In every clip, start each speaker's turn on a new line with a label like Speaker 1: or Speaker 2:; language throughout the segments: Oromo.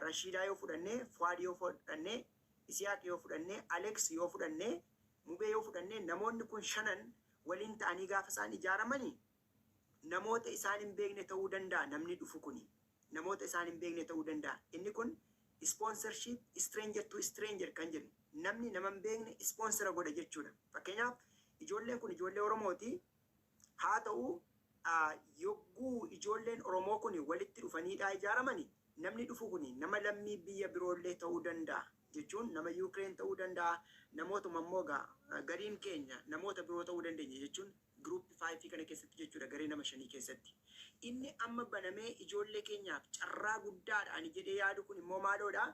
Speaker 1: Rashiidaa yoo fudhanne, Fuwaad yoo fudhanne, Isiyaaq yoo fudhanne, Alex yoo fudhanne, Mubee yoo fudhanne, namoonni kun shanan waliin ta'anii gaafa isaan ijaaramani, namoota isaan hin beekne ta'uu danda'a. Namni dhufu kuni namoota isaan hin beekne ta'uu danda'a. Inni kun sponsorship stranger to stranger kan jedhu, namni nama hin beekne sponsor godha jechuudha. Fakkeenyaaf, ijoolleen kun ijoollee Oromooti. Haa ta'u, yogguu ijoolleen Oromoo kun walitti dhufaniidha ijaaramani, namni dhufu kun nama lammii biyya biroollee ta'uu danda'a jechuun, nama Yuukireen ta'uu danda'a, namootuma immoo gariin keenya namoota biroo ta'uu dandeenya jechuun, group five kana keessatti jechuudha, garee nama shanii keessatti. Inni amma banamee ijoollee keenyaaf carraa guddaadha ani jedhee yaadu kun immoo maaloodha?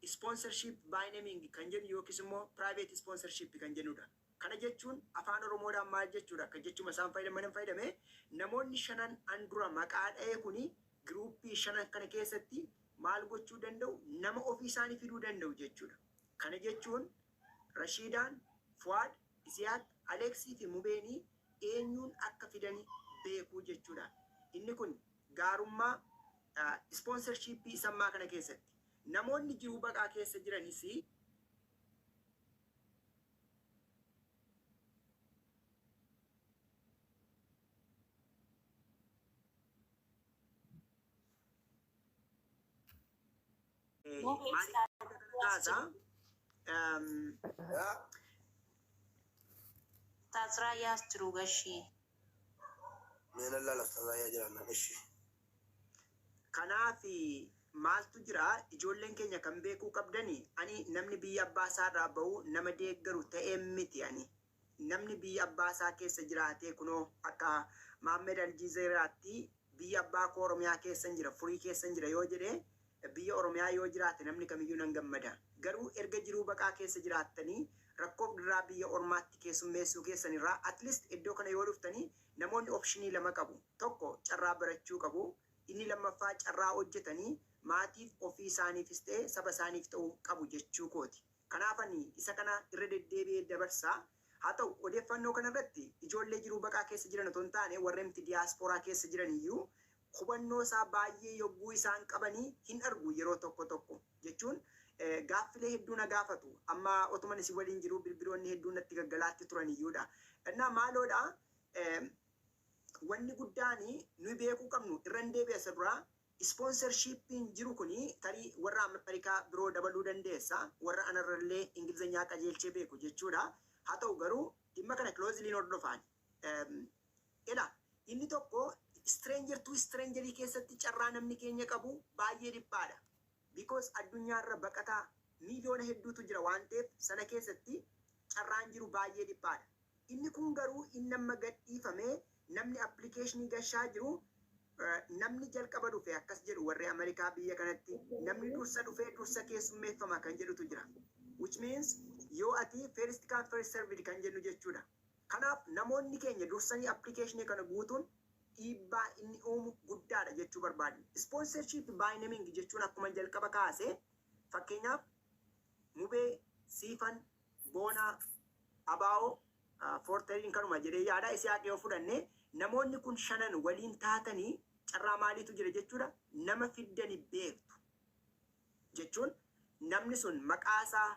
Speaker 1: Sponsorship by naming kan jennu yookiis immoo private sponsorship kan jennudha. Kana jechuun afaan Oromoodhaan maal jechuudha? Akka jechuma isaan fayyadaman fayyadame, namoonni shanan an dura maqaa dha'ee kuni group shanan kana keessatti maal gochuu danda'u? Nama ofii isaanii fiduu danda'u jechuudha. Kana jechuun Rashiidaan, Fuwaad, Isiyaaq, Aleeksii fi Mubeenii eenyuun akka fidani beekuu jechuudha. Inni kun gaarummaa sponsorship isammaa kana keessatti. Namoonni jiruu baqaa keessa jiranis maaliif kana kaasaa?
Speaker 2: Taasiraayaas jiru gashii.
Speaker 3: Mee nan laala, ustaazaa jiraannaan ishi.
Speaker 1: Kanaaf maaltu jira, ijoolleen keenya kan beekuu qabdani, ani namni biyya abbaa isaa irraa bahu nama deeggaru ta'ee miti. Ani namni biyya abbaa isaa keessa jiraatee, kunoo akka Maammed Aljizeeraatti biyya abbaa koo Oromiyaa keessa jira, furii keessa jira yoo jedhee, biyya Oromiyaa yoo jiraate namni kamiyyuu nan gammada. Garuu erga jiruu baqaa keessa jiraattanii rakkoof dirraa biyya ormaatti keessummeessuu keessan irraa, at least iddoo kana yoo dhuftanii, namoonni option lama qabu. Tokko, carraa barachuu qabu. Inni lammaffaa, carraa hojjetanii maatiif, ofii isaaniifis ta'e saba isaaniif ta'uu qabu jechuu kooti. Kanaaf ani isa kana irra deddeebi'ee dabarsaa. Haa ta'u, odeeffannoo kanarratti ijoollee jiruu baqaa keessa jiran otoo hin taane, warreen diyaaspooraa keessa jiran iyyuu hubannoo isaa baay'ee yogguu isaan qabanii hin argu yeroo tokko tokko jechuun, gaaffilee hedduu na gaafatu. Amma otuman isin waliin jiru bilbiloonni hedduun natti gaggalaatti turan iyyuudha. Innaa maaloodha, wanni guddaan nuyi beekuu qabnu, irra hin deebi'a, isa duraa sponsorshipiin jiru kuni tarii warra Ameerikaa biroo dabaluu dandeessa, warra anarrallee Ingilizanyaa qajeelchee beeku jechuudha. Haa ta'u garuu dhimma kana closely hordofaan. Ila inni tokko, stranger to strangerii keessatti carraa namni keenya qabu baay'ee dhiphaadha. Because addunyaarra baqataa miiliyoona hedduutu jira waan ta'eef, sana keessatti carraan jiru baay'ee dhiphaadha. Inni kun garuu inni amma gadhiifamee namni application gashaa jiru, namni jalqaba dhufe, akkas jedhu warri Ameerikaa biyya kanatti, namni dursa dhufee dursa keessummeeffama kan jedhutu jira. Which means yoo ati first come first served kan jennu jechuudha. Kanaaf namoonni keenya dursanii application kana guutuun dhiibbaa inni uumu guddaadha jechuu barbaadu. Sponsorship by naming jechuun akkuma jalqaba kaase, fakkeenyaaf Mubee, Siifan, Boonaa, Abaa'oo, Foortariin kanuma jedhee yaada isaa yoo fudhanne, namoonni kun shanan waliin taatanii carraa maaliitu jira jechuudha? Nama fiddani beektu jechuun, namni sun maqaa isaa,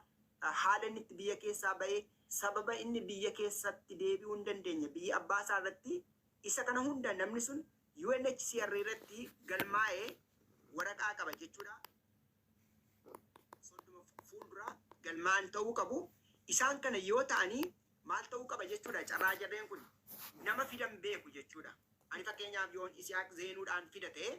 Speaker 1: haala inni itti biyya keessaa ba'ee, sababa inni biyya keessatti deebi'uu hin dandeenye, biyya abbaa isaa irratti, isa kana hunda namni sun UNHCR irratti galmaa'ee waraqaa qaba jechuudha. 30 fuuldura galmaa'an ta'uu qabu. Isaan kana yoo ta'anii maal ta'uu qaba jechuudha? Carraa jarreen kun nama fidan beeku jechuudha. Ani fakkeenyaaf yoon Isiyaaq Zeenuudhaan fida ta'e,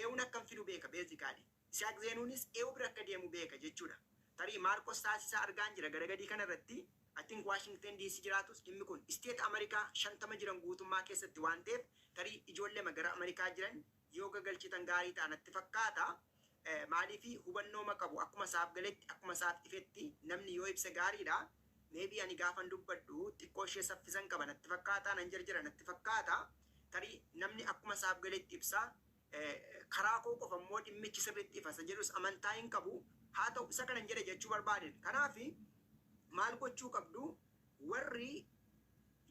Speaker 1: eewun akkam fidu beeka basically. Isiyaaq Zeenuunis eewu bira akka deemu beeka jechuudha. Tarii Maarkos Taasisaa argaan jira gara gadii kana irratti. I think Washington DC jiraatus, dhimmi kun state Ameerikaa 50 jiran guutummaa keessatti waan ta'eef, tarii ijoollee gara Ameerikaa jiran yoo gagalchitan gaarii ta'a natti fakkaata. Maaliifi hubannooma qabu, akkuma isaaf galetti, akkuma isaaf ifetti namni yoo ibse gaariidha. Maybe ani gaafan dubbadhu xiqqoo ishee saffisan qaba natti fakkaata, nan jarjara natti fakkaata. Tarii namni akkuma isaaf galetti ibsa. Karaa koo qofa immoo dhimmichi sirriitti ifa isa jedhus amantaa hin qabu. Haa ta'u, isa kanan jedhe jechuu barbaadeen. Kanaafi maal gochuu qabdu? Warri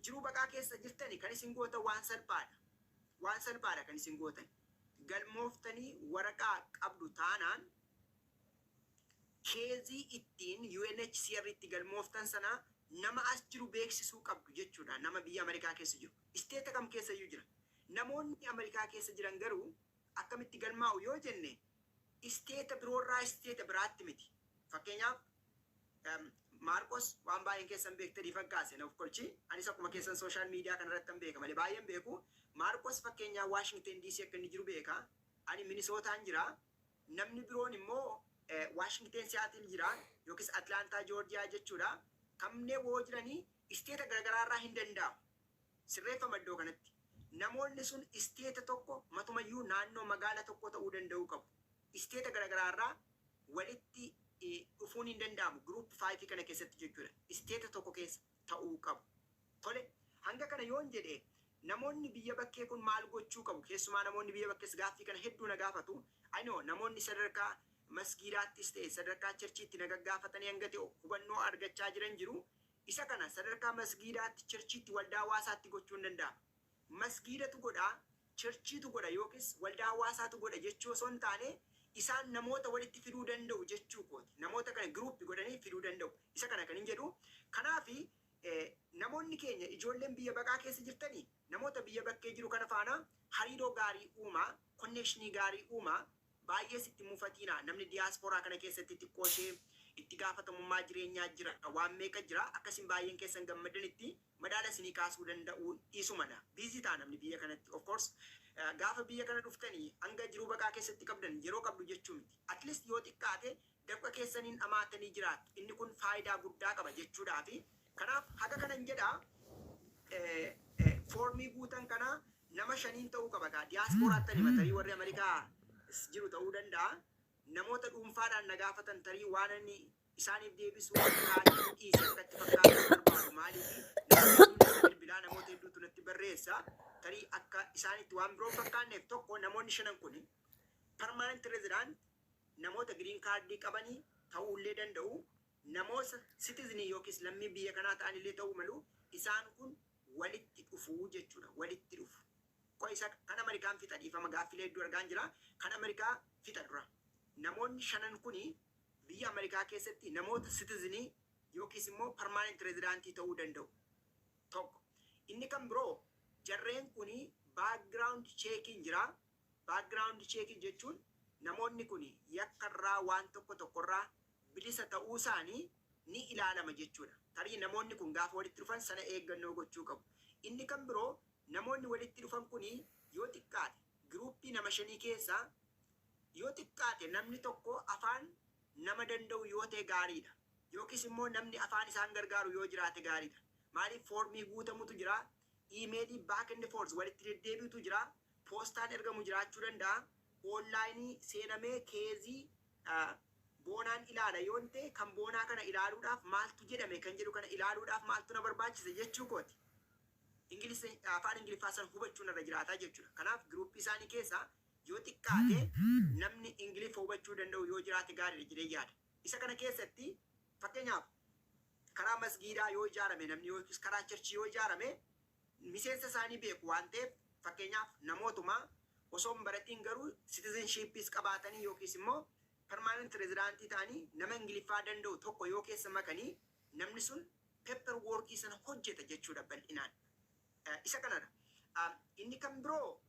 Speaker 1: jiruu baqaa keessa jirtani, kan isin gootan waan salphaadha. Waan salphaadha kan isin gootan. Galmooftanii waraqaa qabdu taanaan Case ittiin UNHCR itti galmooftan sana nama as jiru beeksisuu qabdu jechuudha. Nama biyya Ameerikaa keessa jiru. State kam keessa iyyuu jira. Namoonni Ameerikaa keessa jiran garuu akkamitti galmaa'u yoo jenne, state biroorraa state biraatti miti. Fakkeenyaaf, Maarqos waan baay'een keessan beektanii fakkaase na of kolchi. Anis akkuma keessan social media kanarratti kan beeka malee baay'een beeku. Maarqos fakkeenyaaf Waashington DC akka inni jiru beeka. Ani Minisootaan jira. Namni biroon immoo Waashington Seattle jira yookiis Atlaantaa Joorjiyaa jechuudha. Kanneen woo jiranii state garaagaraarraa hin danda'amu. Sirreeffama iddoo kanatti. Namoonni sun state tokko matumayyuu naannoo magaala tokko ta'uu danda'uu qabu. State garaagaraarraa walitti dhufuun hin danda'amu. Group five kana keessatti jechuudha. State tokko keessa ta'uu qabu. Tole, hanga kana yoon jedhe, namoonni biyya bakkee kun maal gochuu qabu? Keessumaa namoonni biyya bakkees gaaffii kana hedduu na gaafatu. I know, namoonni sadarkaa masgiidaattis ta'e sadarkaa churchiitti na gaggaafatanii hanga ta'e hubannoo argachaa jiran jiru. Isa kana sadarkaa masgiidaatti, churchiitti, waldaa hawaasaatti gochuu hin danda'ama. Masgiidatu godhaa, churchiitu godha yookiis waldaa hawaasaatu godha jechuu osoo hin taane, isaan namoota walitti fiduu danda'u jechuu kooti. Namoota kana group godhanii fiduu danda'u. Isa kana kan hin jedhu. Kanaafi namoonni keenya ijoolleen biyya baqaa keessa jirtanii namoota biyya bakkee jiru kana faana hariiroo gaarii uumaa, connection gaarii uumaa, baay'ee sitti mufatiina. Namni diyaasporaa kana keessatti xiqqoo ishee itti gaafatamummaa jireenyaa jira, waan meeqa jira, akkasin baay'een keessan gammadanitti madaala isinii kaasuu danda'u dhiisu mala. Busy ta'a namni biyya kanatti. Of course, gaafa biyya kana dhuftanii hanga jiruu baqaa keessatti qabdan yeroo qabdu jechuu miti. At least yoo xiqqaate dafqa keessaniin dhamaatanii jiraattu. Inni kun faayidaa guddaa qaba jechuudhaafi. Kanaaf haga kanan jedha, foormii guutan kana nama shaniin ta'uu qaba gaa. Diyaasporaatti hima, tarii warri Ameerikaa jiru ta'uu danda'a. Namoota dhuunfaadhaan na gaafatan tarii waan inni isaaniif deebisuu kaanii dhiise akka itti fakkaatu barbaadu. Maaliif, namoota hedduutu natti bilbilaa, namoota hedduutu natti barreessa. Tarii akka isaanitti waan biroo fakkaanneef, tokko, namoonni shanan kun permanent resident, namoota green card qabanii ta'uullee danda'u. Namoota citizen yookiis lammii biyya kanaa ta'anillee ta'uu malu. Isaan kun walitti dhufuu jechuudha. Walitti dhufu. Ko isa kan Ameerikaan fixa, dhiifama, gaaffilee hedduu argaan jira. Kan Ameerikaa fixa dura. Namoonni shanan kuni biyya Ameerikaa keessatti namoota citizen yookiis immoo permanent resident ta'uu danda'u. Tokko. Inni kan biroo, jarreen kuni background checking jira. Background checking jechuun namoonni kuni yakkarraa, waan tokko tokkorraa bilisa ta'uu isaanii ni ilaalama jechuudha. Tarii namoonni kun gaafa walitti dhufan sana eeggannoo gochuu qabu. Inni kan biroo, namoonni walitti dhufan kuni yoo xiqqaate group nama shanii keessaa yoo xiqqaate namni tokko afaan nama danda'u yoo ta'e gaariidha. Yookiis immoo namni afaan isaan gargaaru yoo jiraate gaariidha. Maaliif, foormii guutamutu jira. Email back and forth walitti deddeebi'utu jira. Poostaan ergamu jiraachuu danda'a. Online seenamee case Boonaan ilaala yoon ta'e, kan Boonaa kana ilaaluudhaaf maaltu jedhame kan jedhu kana ilaaluudhaaf maaltu na barbaachisa jechuu kooti. Ingilisi, afaan Ingiliffaa san hubachuun irra jiraataa jechuudha. Kanaaf group isaanii keessaa yoo xiqqaate namni Ingiliffa hubachuu danda'u yoo jiraate gaariidha jedhee yaada. Isa kana keessatti fakkeenyaaf karaa masgiidaa yoo ijaarame namni yookiis karaa church yoo ijaarame, miseensa isaanii beeku waan ta'eef, fakkeenyaaf namootuma osoo hin baratiin garuu citizenshippis qabaatanii yookiis immoo permanent resident ta'anii nama Ingiliffaa danda'u tokko yoo keessa makanii, namni sun paper work sana hojjeta jechuudha bal'inaan. Isa kanadha. Inni kan biroo,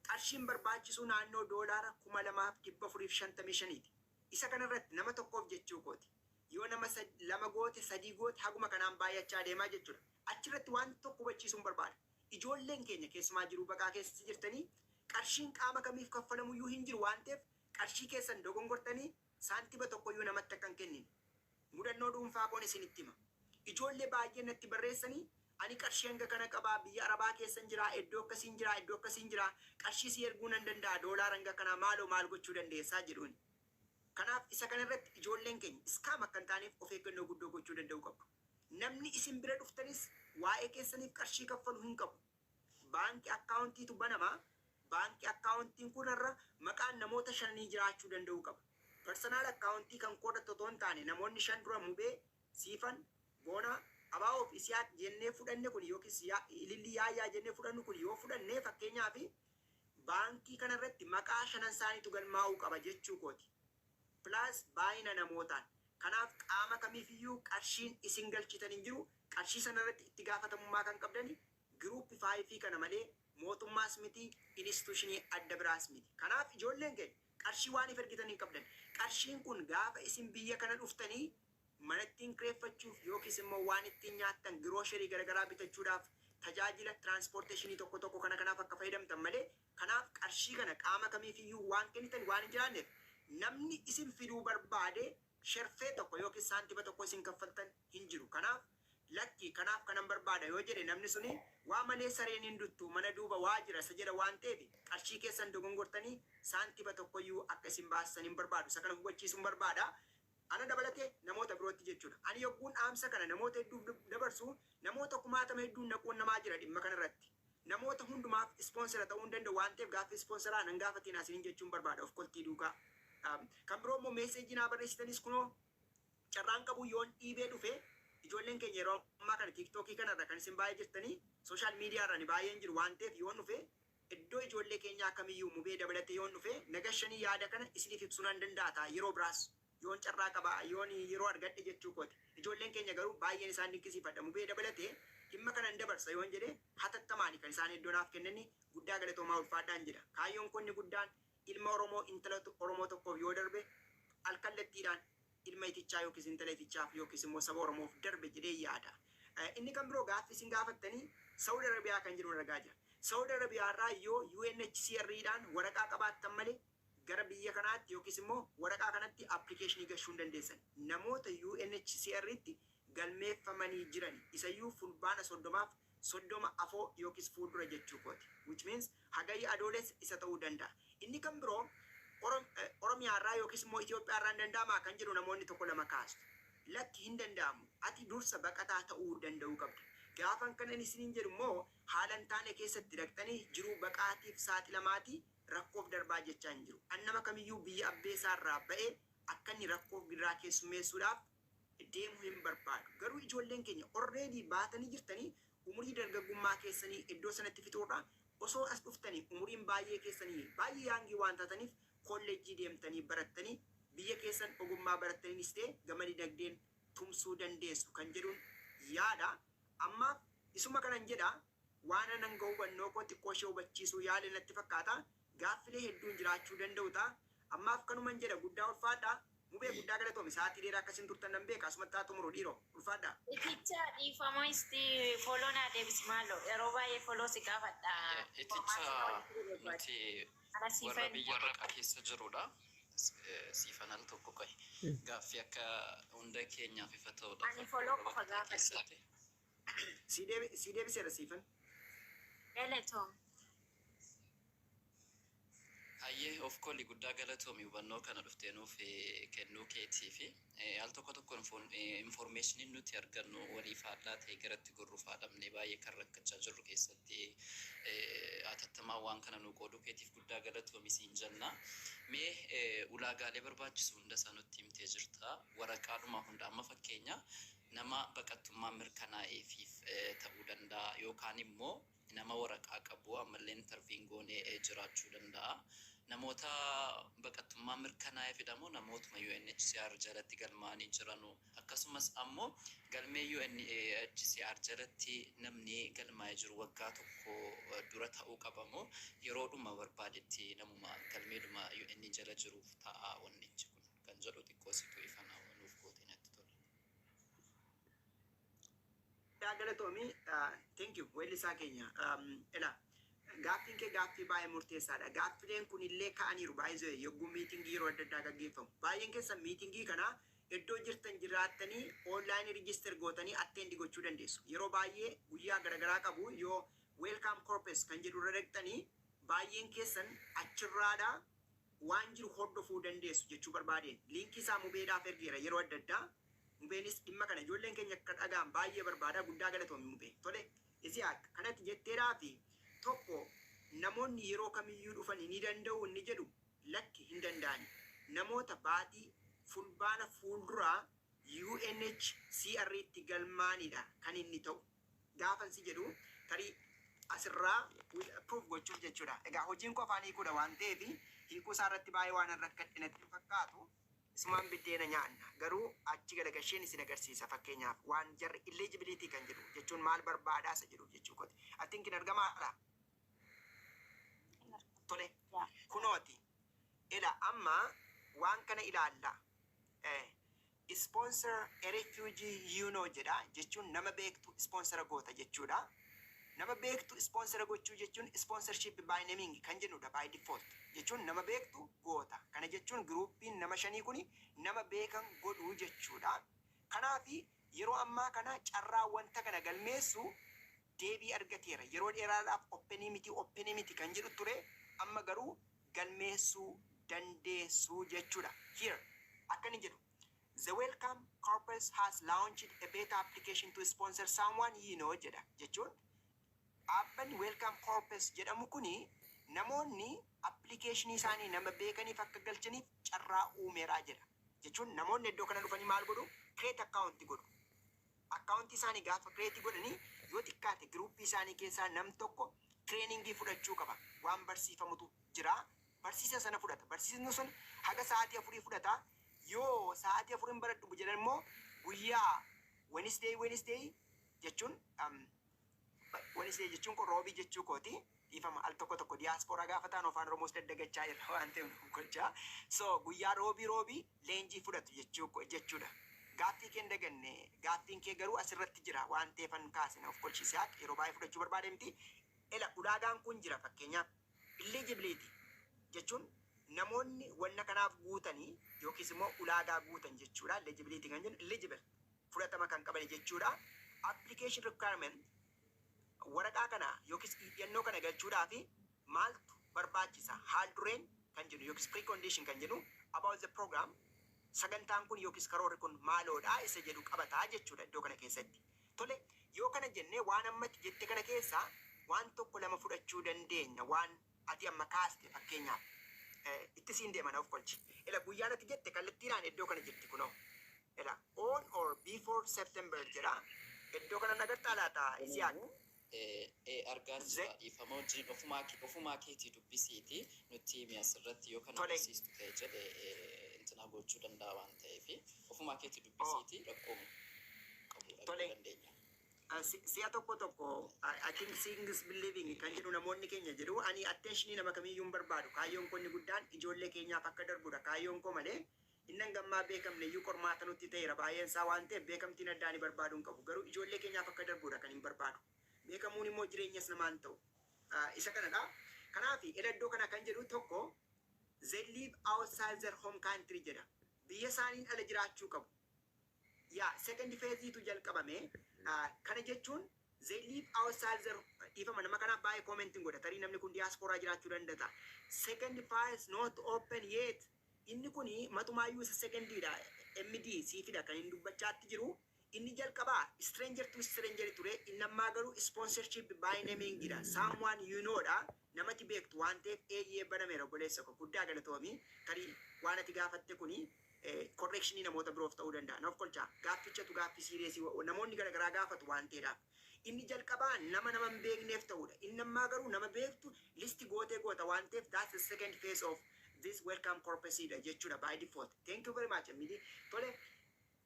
Speaker 1: qarshiin barbaachisu naannoo $2,455ti. Isa kanarratti nama tokkoof jechuu kooti. Yoo nama lama goote, sadii goote, haguma kanaan baay'achaa deemaa jechuudha. Achirratti waan tokko hubachiisuun barbaada. Ijoolleen keenya keessumaa jiruu baqaa keessa jirtanii, qarshiin qaama kamiif kaffalamuyyuu hin jiru waan ta'eef, qarshii keessan dogongortanii saantima tokkoyyuu namatti akka hin kennine. Mudannoo dhuunfaa koon isinitti hima. Ijoollee baay'een natti barreessanii, "Ani qarshii hanga kana qabaa, biyya Arabaa keessan jira, iddoo akkasiin jira, iddoo akkasiin jira, qarshii si erguu nan danda'a, doolaara hanga kanaa, maaloo maal gochuu dandeessaa?" jedhuun. Kanaaf isa kanarratti ijoolleen keenya scam akka hin taaneef of eeggannoo guddoo gochuu danda'uu qabdu. Namni isin bira dhuftanis waa'ee keessaniif qarshii kaffalu hin qabu. Baankii accountiitu banama. Baankii accountiin kunarra maqaan namoota shanii jiraachuu danda'uu qaba. Personal account kan koodhattu otoo hin taane, namoonni shan dura Mubee, Siifan, Boonaa, Abaa'oo fi Isiyaaq jennee fudhanne kun yookiis Ililli Yaayyaa jennee fudhannu kun yoo fudhanne, fakkeenyaaf baankii kanarratti maqaa shanan isaaniitu galmaa'uu qaba jechuu kooti. Plus baay'ina namootaan. Kanaaf qaama kamiifiyyuu qarshiin isin galchitan hin jiru. Qarshii sanarratti itti gaafatamummaa kan qabdani Group 5 kana malee mootummaas miti, institution adda biraas miti. Kanaaf ijoolleen keenya qarshii waaniif ergitan hin qabdan. Qarshiin kun gaafa isin biyya kana dhuftanii mana ittiin kireeffachuuf yookiis immoo waan ittiin nyaattan, grocery garagaraa bitachuudhaaf, tajaajila transportation tokko tokko kana kanaaf akka fayyadamtan malee, kanaaf qarshii kana qaama kamiifiyyuu waan kennitan waan hin jiraanneef namni isin fiduu barbaade sherfee tokko yookiis saantima tokko isin kaffaltan hin jiru. Kanaaf lakki, kanaaf kanan barbaada yoo jedhe namni suni, waa malee sareen hin duttu, mana duuba waa jira isa jedha waan ta'eef qarshii keessan dogongortanii saantima tokkoyyuu akka isin baastan hin barbaadu. Isa kana hubachiisuun barbaada. Ana dabalatee namoota birootti jechuudha. Ani yogguun dhaamsa kana namoota hedduuf dabarsu namoota kumaatama hedduun na quunnamaa jira dhimma kanarratti. Namoota hundumaaf ispoonsera ta'uu hin danda'u waan ta'eef gaaffii ispoonseraa nan gaafatinaa isiniin jechuun barbaada of koltii duukaa. Kan biroo immoo message naa barreessitanis kunoo carraan qabu yoon dhiibee dhufe, ijoolleen keenya yeroo ammaa kana TikTokii kanarra kan isin baay'ee jirtanii, social media irra ni baay'een jiru waan ta'eef, yoon dhufe iddoo ijoollee keenyaa kamiyyuu, Mubee dabalatee, yoon dhufe nagashanii yaada kana isiniif ibsuu nan danda'a ta'a, yeroo biraas yoon carraa qaba, yoon yeroo argadhe jechuu kooti. Ijoolleen keenya garuu baay'een isaan dinqisiifadha. Mubee dabalatee dhimma kanan dabarsa yoon jedhe hatattamaani kan isaan iddoo naaf kennani. Guddaa galatoomaa, ulfaadhaan jedha. Kaayyoon konni guddaan ilma Oromoo, intala Oromoo tokkoof yoo darbe alkallattiidhaan ilma itichaa yookiis intala itichaaf yookiis immoo saba Oromoof darbe jedhee yaada. Inni kan biroo gaaffii isin gaafattanii Saudi Arabiyaa kan jedhu argaa jira. Saudi Arabiyaa irraa yoo UNHCR dhaan waraqaa qabaattan malee gara biyya kanaatti yookiis immoo waraqaa kanatti application gashuu hin dandeessan. Namoota UNHCR tti galmeeffamanii jiran, isayyuu Fulbaana 30f 30 afoo yookiis fuuldura jechuu kooti. Which means Hagayya, Adoolessa isa ta'uu danda'a. Inni kan biroo Oromiyaa irraa yookiis immoo Itoophiyaa irraa hin danda'amaa kan jedhu namoonni tokko lama kaastu. Lakki, hin danda'amu. Ati dursa baqataa ta'uu danda'uu qabda. Gaafan kanan isiniin jedhu immoo haala hin taane keessatti dhaqxanii jiruu baqaatiif saaxilamaatii rakkoof darbaa jechaa hin jiru. An nama kamiyyuu biyya abbeesaa irraa ba'ee akka inni rakkoof gidiraa keessummeessuudhaaf deemu hin barbaadu. Garuu ijoolleen keenya already baatanii jirtanii umurii dargaggummaa keessanii iddoo sanatti fixuurra osoo as dhuftanii umuriin baay'ee keessanii baay'ee young waan taataniif kolleejjii deemtanii barattanii biyya keessan ogummaa barattaniinis ta'e gama dinagdeen tumsuu dandeessu kan jedhuun yaada. Ammaaf isuma kanan jedha. Waan anan gahu hubannoo koo xiqqoo ishee hubachiisuu yaale natti fakkaata. Gaaffilee hedduun jiraachuu danda'u ta'a. Ammaaf kanuman jedha, guddaa ulfaadha. Mubee, guddaa galatoomi. Sa'aatii dheeraa akkasiin turtan nan beeka. Asumatti haa xumuru dhiiroo. Ulfaadha.
Speaker 2: Iticha, dhiifama, isti follow naa deebisi maaloo. Yeroo baay'ee follow si gaafadha.
Speaker 4: Iticha,
Speaker 2: Formaasii
Speaker 4: nuti
Speaker 2: ana
Speaker 4: warra
Speaker 2: siifan.
Speaker 4: biyya baqaa keessa jirudha. Siifan al tokko qo'i. Gaaffii akka hunda keenyaaf ifa ta'uudhaaf
Speaker 2: Ani follow
Speaker 4: warra
Speaker 2: qofa
Speaker 4: baqataa
Speaker 2: gaafadhe.
Speaker 4: keessatti.
Speaker 1: Sii deebiseera, Siifan.
Speaker 2: Galatoom.
Speaker 4: Hayyee, of koli, guddaa galatoomi hubannoo kana dhuftee nuuf kennuu keetii fi al tokko tokko informationiin nuti argannu walii faallaa ta'e garatti gorruu faadhamne baay'ee kan rakkachaa jirru keessatti hatattamaan waan kana nu qooduu keetiif guddaa galatoomi siin jenna. Mee ulaagaalee barbaachisu hunda isaa nutti himtee jirta. Waraqaadhuma hunda amma fakkeenya nama baqattummaa mirkanaa'eefiif ta'uu danda'a yookaan immoo nama waraqaa qabu ammallee interviewn goonee jiraachuu danda'a. Namoota baqattummaa mirkanaa'eefidha moo namootuma UNHCR jalatti galmaa'anii jiranu? Akkasumas ammoo galmee UNHCR jalatti namni galmaa'ee jiru waggaa tokko dura ta'uu qaba moo yeroodhuma barbaadetti namuma galmeedhuma UN jala jiruuf ta'a wannichi kun kan jedhu xiqqoo situ ifa nuuf goote natti tola.
Speaker 1: Guddaa galatoomi. Thank you, weellisaa keenya. Ela, gaaffiin kee gaaffii baay'ee murteessaadha. Gaaffileen kun illee ka'aniiru baay'ee yogguu meetingii yeroo adda addaa gaggeeffamu. Baay'een keessan meetingii kana iddoo jirtan jiraattanii online register gootanii attend gochuu dandeessu. Yeroo baay'ee guyyaa garaagaraa qabu. Yoo Welcome Corps kan jedhu irra dhaqxanii baay'een keessan achirraadhaa waan jiru hordofuu dandeessu jechuu barbaadeen. Linkii isaa Mubeedhaaf ergeera yeroo adda addaa. Mubeenis dhimma kana ijoolleen keenya akka dhagaan baay'ee barbaada. Guddaa galatoomi, Mubee. Tole, Isihaaq, kanatti jetteeraa fi tokko namoonni yeroo kamiyyuu dhufanii ni danda'u inni jedhu, lakki, hin danda'ani. Namoota baatii Fulbaana fuulduraa UNHCR itti galmaanidha kan inni ta'u. Gaafan si jedhu tarii asirraa proof gochuuf jechuudha. Egaa hojiin koo afaan hiikuudha waan ta'eef hiikuu isaa irratti baay'ee waan rakkadhe natti hin fakkaatu. Isumaan biddeena nyaanna. Garuu achi galagasheen isin agarsiisa. Fakkeenyaaf, waan jarri eligibility kan jedhu jechuun maal barbaadaa isa jedhu jechuu kooti. I think hin argamaadha. Tole. Kunooti. Ila amma waan kana ilaalla. Sponsor a refugee you know jedha, jechuun nama beektu sponsor goota jechuudha. Nama beektu sponsor gochuu jechuun sponsorship by naming kan jennudha by default, jechuun nama beektu goota. Kana jechuun groupiin nama shanii kuni nama beekan godhuu jechuudha. Kanaafi yeroo ammaa kana carraa wanta kana galmeessu deebii argateera. Yeroo dheeraadhaaf openii miti, openii miti kan jedhu ture. Amma garuu galmeessuu dandeessuu jechuudha. Here akkani jedhu: "The Welcome Corps has launched a beta application to sponsor someone you know" jedha. Jechuun dhaabbanni Welcome Corps jedhamu kuni namoonni applicationii isaanii nama beekaniif akka galchaniif carraa uumeeraa jedha. Jechuun namoonni iddoo kana dhufanii maal godhu? Create account godhu. Accountii isaanii gaafa create godhanii, yoo xiqqaate groupii isaanii keessaa nam tokko trainingii fudhachuu qaba. Waan barsiifamutu jira. Barsiisa sana fudhata. Barsiisni sun haga sa'aatii 4 fudhata. Yoo sa'aatii 4 hin baradhu jedhan immoo guyyaa Wednesday, Wednesday jechuun Wednesday jechuun kun roobii jechuu kooti. Dhiifama, al tokko tokko diyaaspooraa gaafa ta'an afaan Oromoos daddagachaa jirra waan ta'eef nu golchaa. So guyyaa roobii roobii leenjii fudhatu jechuudha. Gaaffii kee hin daganne, gaaffiin kee garuu asirratti jira waan ta'eefan kaasina of kolchiisee akka yeroo baay'ee fudhachuu barbaade miti. Ela ulaagaan kun jira. Fakkeenyaaf, eligibility jechuun namoonni wanna kanaaf guutanii yookiis immoo ulaagaa guutan jechuudha. Eligibility kan jennu eligible, fudhatama kan qaban jechuudha. Application requirement, waraqaa kana yookiis iyyannoo kana galchuudhaaf maaltu barbaachisa, haal dureen kan jedhu yookiis precondition kan jedhu, about the program, sagantaan kun yookiis karoorri kun maaloodha isa jedhu qabataa jechuudha iddoo kana keessatti. Tole, yoo kana jennee waan ammatti jette kana keessaa waan tokko lama fudhachuu dandeenya. Waan ati amma kaaste fakkeenyaaf itti siin deeman of kolchi. Ila guyyaan ati jette kallattiidhaan iddoo kana jirti kunoo. Ila on or before September jedha. Iddoo kana nagartaa laata, Isiyaaq?
Speaker 4: Argaan jira. Dhiifama wajjin, ofumaa keetii dubbisiiti nutti himi asirratti yoo kan
Speaker 1: Tole.
Speaker 4: agarsiistu ta'e jedhe intina gochuu danda'a waan ta'eef ofumaa keetii dubbisiiti rakkoo qabu dhaguu
Speaker 1: Tole.
Speaker 4: dandeenya.
Speaker 1: Si'a tokko tokko I think seeing is believing kan jedhu namoonni keenya jedhu. Ani attentionii nama kamiyyuu hin barbaadu. Kaayyoon koo inni guddaan ijoollee keenyaaf akka darbudha kaayyoon koo malee inni gammaa beekamne iyyuu qormaata nutti ta'eera baay'een isaa waan ta'eef beekamtiin addaa ni barbaadu hin qabu. Garuu ijoollee keenyaaf akka darbudha kan hin barbaadu. Beekamuun immoo jireenyas namaan ta'u. Isa kanadha. Kanaaf ila iddoo kana kan jedhu tokko, "They live outside their home country" jedha. Biyya isaaniin ala jiraachuu qabu. Yaa, second phase jalqabame. Kana jechuun they live outside their, dhiifama, nama kanaaf baay'ee commenting godha. Tarii namni kun diaspora jiraachuu danda'a. Second phase not open yet. Inni kuni matumaayyuu isa secondiidha. MD siifidha kan inni dubbachaatti jiru. Inni jalqabaa stranger to stranger ture. Inni ammaa garuu sponsorship by naming dha. Someone you know dha. Namatti beektu waan ta'eef eeyyee banameera. Obboleessa koo, guddaa galatoomi. Tarii waan ati gaafatte kuni correctionii namoota biroof ta'uu danda'a. Naaf kolchaa, gaaffichatu gaaffii seriousii namoonni garaagaraa gaafatu waan ta'eedhaaf. Inni jalqabaa nama nama hin beekneef ta'udha. Inni ammaa garuu nama beektu listi gootee goota waan ta'eef that's the second phase of this Welcome Corps dha jechuudha by default. Thank you very much, Emily. Tole,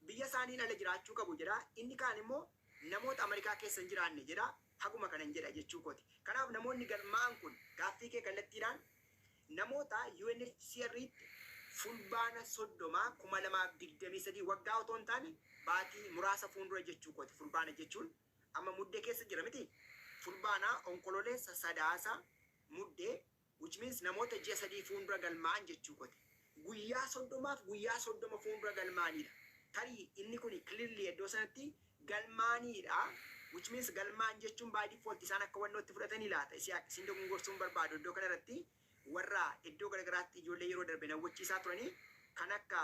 Speaker 1: biyya isaaniin ala jiraachuu qabu jedha. Inni kaan immoo namoota Ameerikaa keessa hin jiraanne jedha. Haguma kanan jedha jechuu kooti. Kanaaf namoonni galmaa'an kun gaaffii kee kallattiidhaan namoota UNHCR Fulbaana 30, 2023, waggaa otoo hin taane baatii muraasa fuuldura jechuu kooti. Fulbaana jechuun amma Muddee keessa jira miti. Fulbaana, Onkololeessa, Sadaasa, Muddee, which means namoota ji'a 3 fuuldura galmaa'an jechuu kooti. Guyyaa 30f guyyaa 30 fuuldura galmaa'anidha. Tarii inni kun clearly iddoo sanatti galmaa'anidha. Which means galmaan jechuun by default isaan akka wannootti fudhatanii laata. Isin dogongorsuun barbaadu iddoo kanarratti warra iddoo garagaraatti ijoollee yeroo darbe nawwachiisaa turanii kan akka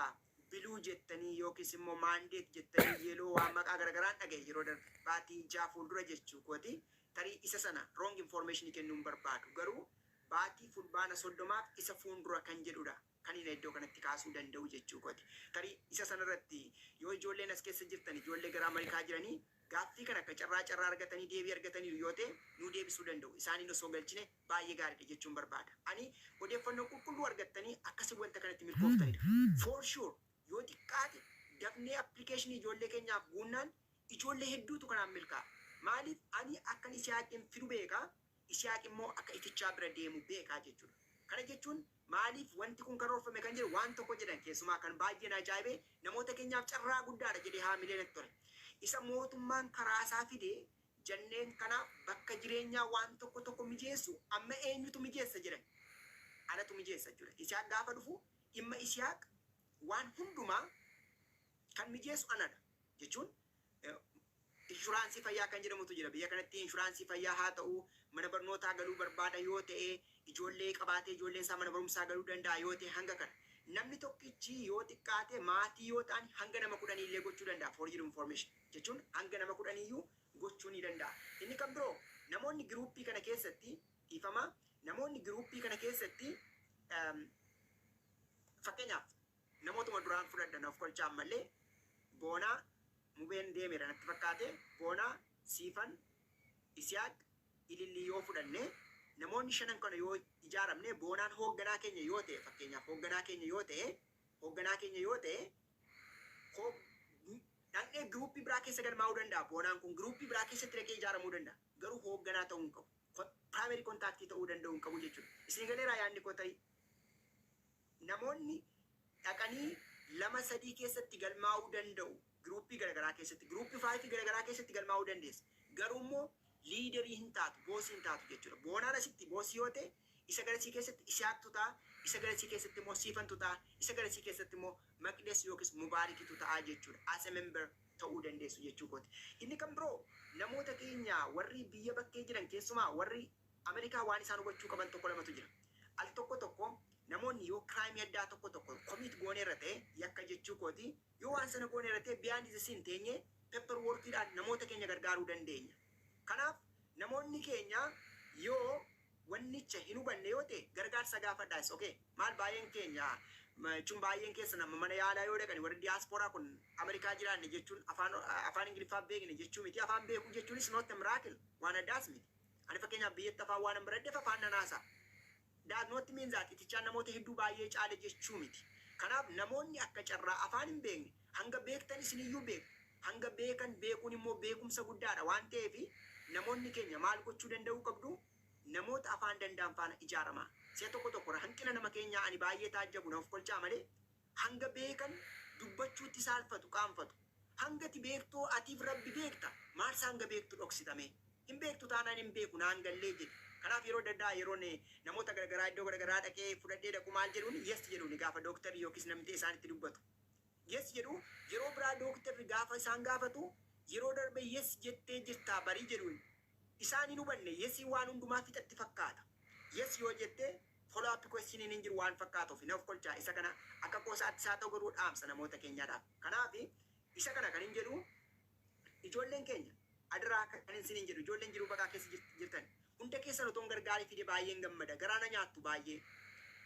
Speaker 1: blue jettanii yookiis immoo mandate jettanii yellow waan maqaa garagaraan dhagaye yeroo darbe baatii 6 fuuldura jechuu kooti. Tarii isa sana wrong information kennuun barbaadu, garuu baatii Fulbaana 30f isa fuuldura kan jedhudha kan inni iddoo kanatti kaasuu danda'u jechuu kooti. Tarii isa sanarratti yoo ijoolleen as keessa jirtan, ijoollee gara Ameerikaa jiranii, gaaffii kana akka carraa carraa argatanii deebii argatanii yoo ta'e nu deebisuu danda'u. Isaaniin osoo galchine baay'ee gaariidha jechuun barbaada. Ani odeeffannoo qulqulluu argattanii akkasii wanta kanatti milkooftanidha. For sure. Dafnee applicationii ijoollee keenyaaf guunnaan ijoollee hedduutu kanaan milkaa'a. Maaliif? Ani akkan Isihaaqin fidu beekaa, Isihaaq immoo akka itichaa bira deemu beekaa jechuudha. Kana jechuun maaliif wanti kun karoorfame kan jedhu waan tokko jedhan, keessumaa kan baay'ee na ajaa'ibee, namoota keenyaaf carraa guddaadha jedhee haamilee natti tole. Isa mootummaan karaa isaa fidee janneen kanaaf bakka jireenyaa waan tokko tokko mijeessu amma eenyutu mijeessa jedhan. Anatu mijeessa jechuudha. Isihaaq gaafa dhufu dhimma Isihaaq waan hundumaa kan mijeessu anadha jechuun, insurance fayyaa kan jedhamutu jira biyya kanatti. Insurance fayyaa haa ta'u, mana barnootaa galuu barbaada yoo ta'e, ijoollee qabaatee ijoolleen isaa mana barumsaa galuu danda'a yoo ta'e, hanga kana. Namni tokkichi yoo xiqqaate maatii yoo ta'an hanga nama 10 illee gochuu danda'a, for your information jechuun hanga nama 10iyyuu gochuu ni danda'a. Inni kan biroo namoonni groupii kana keessatti, dhiifama, namoonni groupii kana keessatti, fakkeenyaaf namootuma duraan fudhadhan of kolchaa ammallee, Boonaa, Mubeen deemeera natti fakkaate, Boonaa, Siifan, Isiyaaq, Ilillii yoo fudhanne, namoonni shanan kana yoo ijaaramne, Boonaan hoogganaa keenya yoo ta'e, fakkeenyaaf hoogganaa keenya yoo ta'e, dhaqnee groupii biraa keessa galmaa'uu danda'a. Boonaan kun groupii biraa keessatti dhaqee ijaaramuu danda'a. Garuu hoogganaa ta'uu hin qabu. Primary contactii ta'uu danda'uu hin qabu jechuudha. Isin galeeraa yaadni koo tarii? Namoonni dhaqanii lama sadii keessatti galmaa'uu danda'u. Groupii garaagaraa keessatti, groupii fiveii garaagaraa keessatti galmaa'uu dandeessa. Garuu immoo leaderii hin taatu, bossii hin taatu jechuudha. Boonaan asitti bossii yoo ta'e, isa garasii keessatti Isiyaaqtu ta'a, isa garasii keessatti immoo Siifantu ta'a, isa garasii keessatti immoo Maqdes yookiis Mubaarikitu ta'a jechuudha. As a member ta'uu dandeessu jechuu kooti. Inni kan biroo namoota keenya warri biyya bakkee jiran, keessumaa warri Ameerikaa, waan isaan hubachuu qaban tokko lamatu jira. Al tokko tokko namoonni yoo crimeii addaa tokko tokko commit gooneerra ta'e, yakka jechuu kooti, yoo waan sana gooneerra ta'e, behind the scene teenye paper workiidhaan namoota keenya gargaaruu dandeenya. Kanaaf namoonni keenya yoo wannicha hin hubanne yoo ta'e gargaarsa gaafadhaas. Okay, maal, baay'een keenya jechuun baay'een keessa nama mana yaalaa yoo dhaqani, warri diyaaspooraa kun Ameerikaa jiraanne jechuun afaan Ingiliffaa beekne jechuu miti. Afaan beekuu jechuunis not a miracle, waan addaas miti. Ani fakkeenyaaf biyyatti afaan waan hin baradheef afaan nanaasaa. That not means that itichaan namoota hedduu baay'ee caale jechuu miti. Kanaaf namoonni akka carraa afaan hin beekne, hanga beektan isiniyyuu beektu. Hanga beekan beekuun immoo beekumsa guddaadha waan ta'eef, namoonni keenya maal gochuu danda'uu qabdu? Namoota afaan danda'an faana ijaaramaa. Si'a tokko tokko hanqina nama keenyaa ani baay'ee taajjabu, na of kolchaa malee, hanga beekan dubbachuutti saalfatu, qaanfatu. Hangati beektuu atiif Rabbi beekta, maal hanga beektu dhoksitame? Hin beektu taanaan hin beeku naan gallee jedhi. Kanaaf yeroo adda addaa yeroon namoota garagaraa iddoo garagaraa dhaqee fudhadhee dhaqu maal jedhuun? Yes jedhuun gaafa dooktarri yookiis namni ta'e isaanitti dubbatu. Yes jedhu. Yeroo biraa dooktarri gaafa isaan gaafatu, yeroo darbe yes jettee jirtaa barii jedhuun. Isaan hin hubanne, yesii waan hundumaa fixatti fakkaata. Yes yoo jettee follow up question hin jiru waan fakkaatuuf, na of kolchaa, isa kana akka qoosaatti isaa ta'u garuu dhaamsa namoota keenyaadhaaf. Kanaaf isa kana kan hin jedhu, ijoolleen keenya adiraa kan isin hin jedhu, ijoolleen jiruu baqaa keessa jirtan hunda keessan otoon gargaarii fide baay'een gammada, garaana nyaattu baay'ee.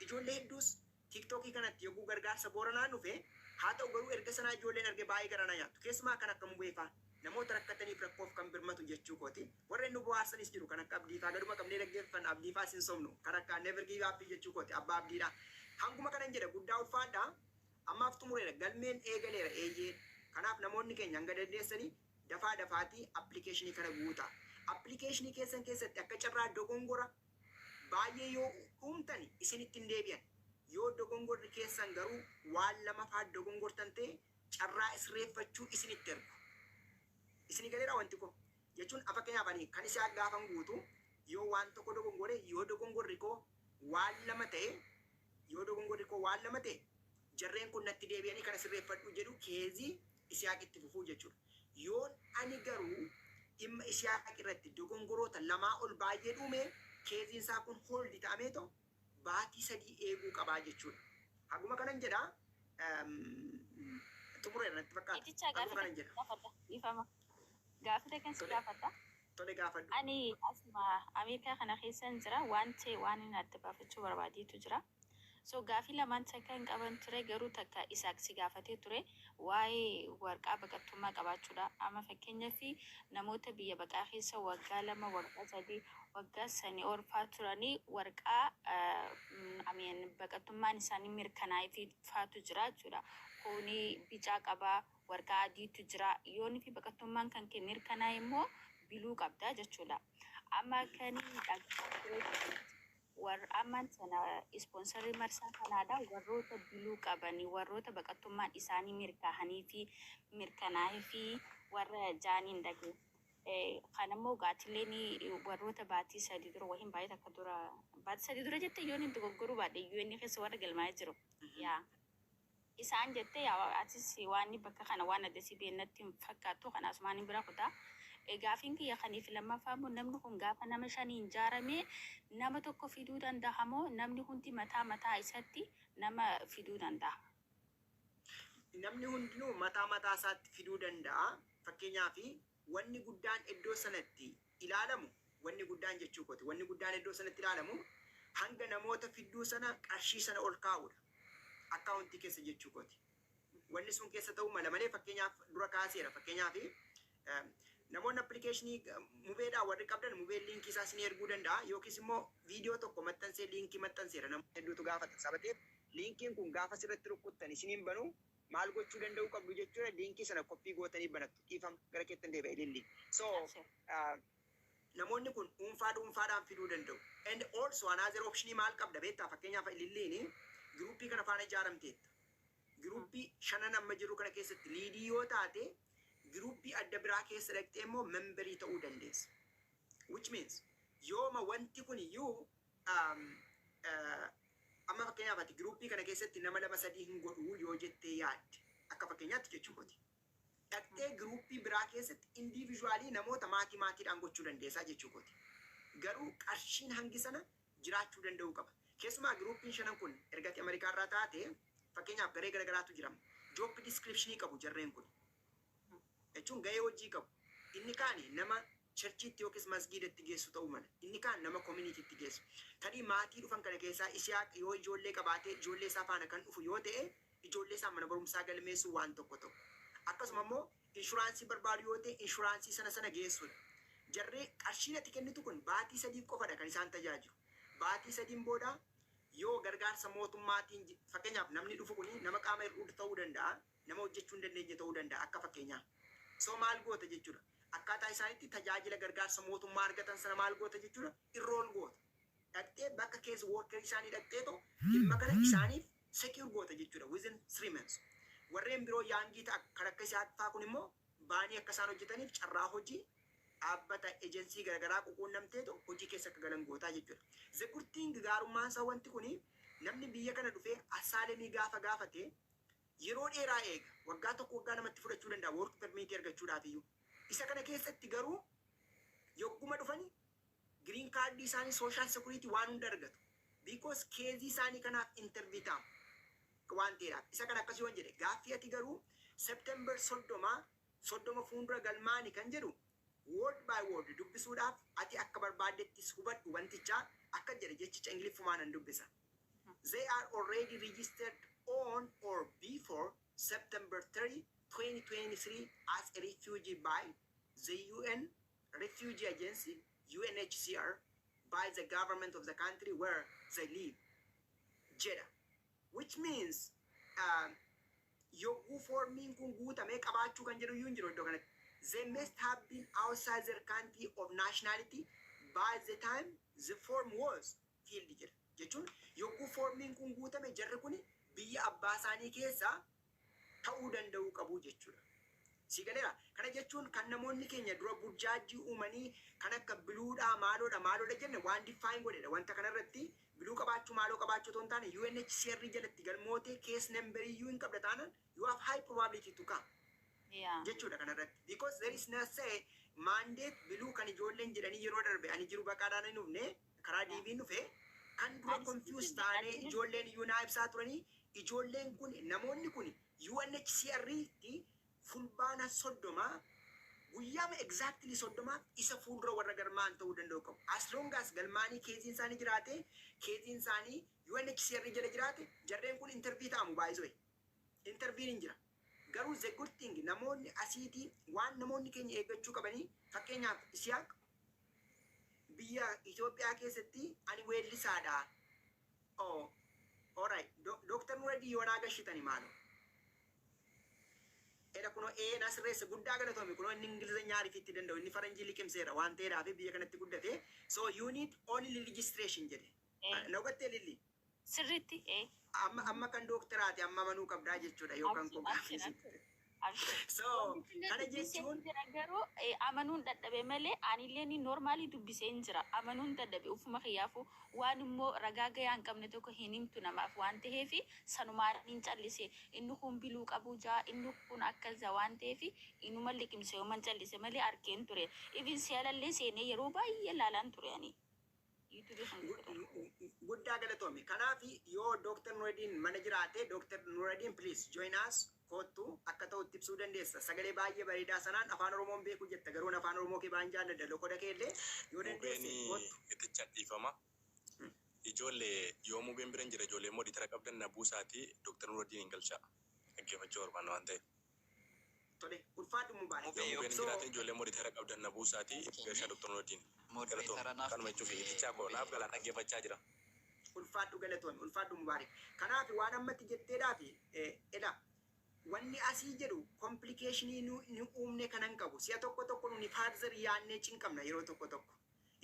Speaker 1: Ijoollee hedduus TikTokii kanatti yogguu gargaarsa Booranaan dhufe haa ta'u, garuu erga sanaa ijoolleen arge baay'ee garaana nyaattu. Keessumaa kan akka Mubeefaa, namoota rakkataniif rakkoof kan birmatu jechuu kooti. Warreen nu bohaarsanis jiru, kan akka Abdiifaa gaduma qabnee dhaggeeffanna. Abdiifaa sin somnu, kan akka never give up jechuu kooti, abbaa Abdiidha. Hanguma kanan jedha, guddaa ulfaadha. Ammaaf xumureera, galmeen eegaleera eeyyee. Kanaaf namoonni keenya hanga dandeessanii dafaa dafaatii applicationii kana guutaa. Applicationii keessan keessatti akka carraa dogongora baay'ee yoo uumtani isinitti hin deebi'an. Yoo dogongorri keessan garuu waan lama faa dogongortan ta'e, carraa isreeffachuu isinitti ergu. Isinii galeera wanti kun? Jechuun fakkeenyaaf ani kan isaa gaafan guutu yoo waan tokko dogongore, yoo dogongorri koo waan lama ta'e, yoo dogongorri koo waan lama ta'e, jarreen kun natti deebi'anii kana sirreeffadhu jedhu, caseii Isihaaq itti fufuu jechuudha. Yoon ani garuu dhimma Isihaaq irratti dogongoroota lamaa ol baay'ee dhuume, caseiin isaa kun hold ta'amee ta'u baatii 3 eeguu qabaa jechuudha. Haguma kanan jedha, xumureera natti fakkaata.
Speaker 2: Iticha
Speaker 1: Haguma
Speaker 2: gaafii
Speaker 1: kanan jedha.
Speaker 2: gaafadha. Ifama. Gaafii kan si
Speaker 1: Tole.
Speaker 2: gaafadha.
Speaker 1: Tole, gaafadhu.
Speaker 2: Ani asuma Ameerikaa kana keessan jira, waan ta'e waan inni adda baafachuu barbaadeetu jira. So gaafii lamaan takka hin qaban ture, garuu takka Isaaq si gaafatee ture, waa'ee warqaa baqattummaa qabaachuudha. Amma fakkeenyaaf namoota biyya baqaa keessa waggaa 2, waggaa 3, waggaa sanii ol faa turanii warqaa ameen baqattummaan isaanii mirkanaa'ee faatu jira jechuudha. Kuni bicaa qabaa, Warqaa adiitu jira. Yoonii fi baqattummaan kan kee mirkanaa'e immoo blue qabda jechuudha. Amma kanii warra amman sana sponsorii marsaa kanaadha, warroota blue qabanii, warroota baqattummaan isaanii mirkaa'anii fi mirkanaa'ee fi warra jaaniin dhage. Kanammoo gaatileen warroota baatii 3 dura wahiin baay'ee takka dura, baatii 3 dura jette, yoon hin dogoggoruu baadhe, UN keessa warra galmaa'ee jiru. Yaa. Isaan jette, yaa atis waan bakka kana waan adda si beennatti hin fakkaattu, kanaasumaan hin bira kutaa. Gaafiin kiyya kaniif lammaffaa immoo, namni kun gaafa nama shaniin ijaarame nama tokko fiduu danda'a moo namni hundi mataa mataa isatti nama fiduu danda'a?
Speaker 1: Namni hundinuu mataa mataa isaatti fiduu danda'a. Fakkeenyaaf, wanni guddaan iddoo sanatti ilaalamu, wanni guddaan jechuu kooti, wanni guddaan iddoo sanatti ilaalamu hanga namoota fidduu sana qarshii sana ol kaa'uudha. Akkaawuntii keessa jechuu kooti. Wanni sun keessa ta'uu mala malee, fakkeenyaaf dura kaaseera. Fakkeenyaaf, namoonni applicationii mubeedhaa warri qabdan, mubeen linkii isaa isin erguu danda'a, yookiis immoo viidiyoo tokko maxxansee linkii maxxanseera. Namoota hedduutu gaafata sabateef, linkiin kun gaafa sirratti rukuttan isiniin banu. Maal gochuu danda'uu qabdu jechuudha? Linkii sana copy gootanii banattu. Dhiifama, gara keettan deebi'a, ililli. So namoonni kun dhuunfaa dhuunfaadhaan fiduu danda'u. And also another optionii maal qabda beektaa? Fakkeenyaaf, ililliin groupii kana faana ijaaramteetta. Groupii shanan amma jiru kana keessatti leadii yoo taate, groupii adda biraa keessa dhaqxee immoo memberii ta'uu dandeessa. Which means yooma wanti kun iyyuu amma fakkeenyaaf ati groupii kana keessatti nama lama sadii hin godhu yoo jettee yaadde, akka fakkeenyaatti jechuu kooti. Dhaqxee groupii biraa keessatti individualii namoota maatii maatiidhaan gochuu dandeessaa jechuu kooti. Garuu qarshiin hangi sana jiraachuu danda'uu qaba. Keessumaa groupiin shanan kun erga ati Ameerikaa irraa taate, fakkeenyaaf garee garagaraatu jira. Job descriptionii qabu jarreen kun. Jechuun gahee hojii qabu. Inni kaani nama churchiitti yookiis masgiidatti geessu ta'uu mala. Inni kaan nama communitytti geessu. Tarii maatii dhufan kana keessaa Isiyaaq yoo ijoollee qabaatee, ijoollee isaa faana kan dhufu yoo ta'e, ijoollee isaa mana barumsaa galmeessuu waan tokko tokko. Akkasuma immoo insuranceii barbaadu yoo ta'e, insuranceii sana sana geessuudha. Jarree qarshiin ati kennitu kun baatii 3f qofadha kan isaan tajaajilu. Baatii 3n booda yoo gargaarsa mootummaatiin, fakkeenyaaf namni dhufu kun nama qaama hir'uu ta'uu danda'a, nama hojjechuu hin dandeenye ta'uu danda'a akka fakkeenyaa. So maal goota jechuudha? Akkaataa isaanitti tajaajila gargaarsa mootummaa argatan sana maal goota jechuudha? Enroll goota. Dhaqxee bakka case workerii isaanii dhaqxeetoo dhimma kana isaaniif secure goota jechuudha within 3 months. Warreen biroo youngii ta'a kan akka isaa fa'aa kun immoo baanii akka isaan hojjetaniif carraa hojii dhaabbata ejensii garaagaraa quunnamteetu hojii keessa akka galan gootaa jechuudha. The good thing, gaarummaan isaa, wanti kuni namni biyya kana dhufee asylumii gaafa gaafate yeroo dheeraa eega. Waggaa tokko, waggaa 2tti fudhachuu danda'a work permit argachuudhaaf iyyuu. Isa kana keessatti garuu yogguma dhufani green card isaanii, social security waan hunda argatu. Because caseii isaanii kanaaf interview ta'amu waan ta'eedhaaf. Isa kana akkasii waan jedhe gaaffii ati garuu September 30, 30 fuuldura galmaani kan jedhu word by word dubbisuudhaaf ati akka barbaadettis hubadhu. Wantichaa akka jedhe jechicha Ingiliffumaan nan dubbisa. They are already registered on or before September 30, 2023 as a refugee by the UN Refugee Agency, UNHCR, by the government of the country where they live. Jedha. Which means yogguu formiin kun guutamee qabaachuu kan jedhu iyyuu hin jiru iddoo kanatti. They must have been outside their country of nationality by the time the form was filled jedha. Jechuun yogguu formiin kun guutame jarri kun biyya abbaa isaanii keessaa ta'uu danda'uu qabu jechuudha. Si galeera? Kana jechuun kan namoonni keenya dura burjaajii uumanii kan akka bluedhaa maaloodha maaloodha jenne waan define godhedha. Wanta kanarratti blue qabaachuu maaloo qabaachuu otoo hin taane, UNHCR jalatti galmootee case number iyyuu hin qabda taanaan, you have high probability to come jechuudha kanarratti. Because there is no say mandate blue kan ijoolleen jedhanii yeroo darbe ani jiru baqaadhaan hin dhufne, karaa DV'n dhufe kan dura
Speaker 2: Anis
Speaker 1: confuse taanee ijoolleen iyyuu naa ibsaa turanii. Ijoolleen kun, namoonni kun UNHCR tti Fulbaana 30, guyyaama exactly 30f isa fuuldura warra galmaa'an ta'uu danda'u qabu. As long as galmaanii caseiin isaanii jiraate, caseiin isaanii UNHCR jala jiraate, jarreen kun interview ta'amu baay'isoo. Interviewin hin jira. Garuu the good thing, namoonni asiitii waan namoonni keenya eeggachuu qabanii, fakkeenyaaf Isiyaaq biyya Itoophiyaa keessatti ani weellisaadha. Oh, alright. Dr. Nuradii yoonaa gashitani maaloo. Edha Ila kunoo ee na sirreessa, guddaa galatoomi. Kunoo inni Ingilizenya ariifitti danda'u, inni faranjii liqimseera waan ta'eedhaaf biyya kanatti guddate. So you need only registration jedhe. Na hubattee, Lilli?
Speaker 2: Sirriitti ee.
Speaker 1: Amma amma kan dooktaraati amma amanuu qabdaa jechuudha yookaan kun
Speaker 2: Abshir, abshir, abshir.
Speaker 1: So
Speaker 2: Wanti
Speaker 1: kana
Speaker 2: dubbisee
Speaker 1: jechuun
Speaker 2: jira garuu amanuun dadhabe malee anillee ni normally dubbisee hin jira. Amanuun dadhabe ufuma kiyyaafu waan immoo ragaa gayaa hin qabne tokko hin himtu namaaf waan ta'eef sanumaan hin callise. Inni kun biluu qabu jaa, inni kun akkas jaa waan ta'eef inuma liqimse yooman callise malee arkeen ture. Even seelallee seenee yeroo baay'ee laalaan ture ani. YouTube kan godhan.
Speaker 1: Guddaa galatoomi. Kanaaf yoo Dr. Nureddin mana jiraate, Dr. Nureddin, please join us, kottu, akka ta'utti ibsuu dandeessa. Sagalee baay'ee bareedaa sanaan afaan Oromoon beeku jetta, garuu afaan Oromoo kee baay'een jaalladha. Lokoda kee illee yoo dandeesse
Speaker 5: Mubeen
Speaker 1: kottu.
Speaker 5: Iticha, dhiifama. Ijoollee yoo mubeen bira hin jira, ijoollee immoo ditara qabdan na buusaatii Dooktar Nuraddiin hin galchaa. Dhaggeeffachuu barbaanna waan ta'eef.
Speaker 1: Tole, ulfaadhu, Mubaarak.
Speaker 4: Mubee
Speaker 5: Yoo
Speaker 4: yoo
Speaker 5: mubeen hin
Speaker 1: So
Speaker 5: jiraatin, ijoollee immoo ditara qabdan na buusaatii
Speaker 4: kenne
Speaker 5: galchaa Dooktar Nuraddiin. Galatoom.
Speaker 4: Moderator naaf
Speaker 5: Kanuma jechuuf
Speaker 4: kenne
Speaker 5: itichaa koo naaf
Speaker 4: mubee.
Speaker 5: galaan dhaggeeffachaa jira.
Speaker 1: Ulfaadhu, galatoomi, ulfaadhu, Mubaarak. Kanaaf waan ammatti jetteedhaafi edha wanni asii jedhu complication nu uumne kanan qabu. Si'a tokko tokko nuni further yaannee cinqabna yeroo tokko tokko.